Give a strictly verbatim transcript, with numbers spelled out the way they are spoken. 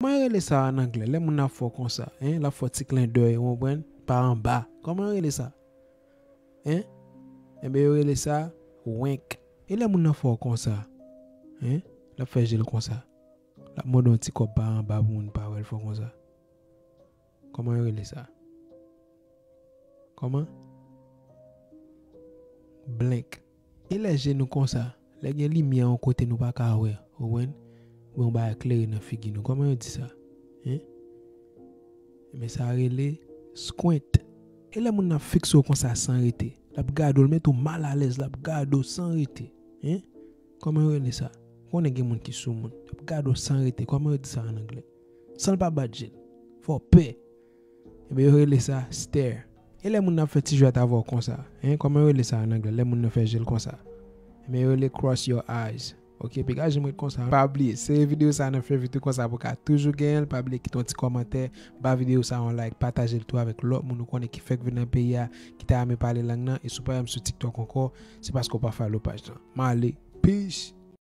Kòman yo rele sa an anglè? Lè moun ap fè w konsa, hein? L ap fè w ti klendèy, ou konprann? Pa anba. Kòman yo rele sa? Hein? Enben, yo rele sa wink. E lè moun nan fè w konsa? Hein? L ap fè je l konsa. L ap mande yon ti kòb pa anba pou moun pa wè l fè w konsa. Kòman yo rele sa? Kòman? Blink. E lè je nou konsa, lè gen limyè yon kote nou pa ka wè, ou konprann? Oubyen yon bagay klere nan figi nou. Kòman yo di sa? Hein? Men sa rele squint. E lè moun nan fikse w konsa san rete, l ap gade w, l mete w malalèz, l ap gade w san rete. Hein? Kòman yo rele sa? Konnen gen moun ki sou moun. L ap gade w san rete. Kòman yo di sa an anglè? San l pa bat je l. Fè w pè. Ebyen, yo rele sa stare. E lè moun nan ap fè ti jwèt avè w konsa? Hein? Kòman yo rele sa an anglè? Lè moun nan fè je l konsa? Ebyen, yo rele cross your eyes. Ok, piga je m ret konsa. Pa bliye, sere videyo sa nan fevit ou konsa pou ka toujou genyen l. Pa bliye kite yon ti kòmantè, ba videyo sa yon like, pataje l tou avèk lòt moun ou konnen ki fèk vin nan peyi a, ki ta renmen pale lang nan. E si w pa wè m sou TikTok ankò, se paske w pa follow paj lan. M ale. Peace.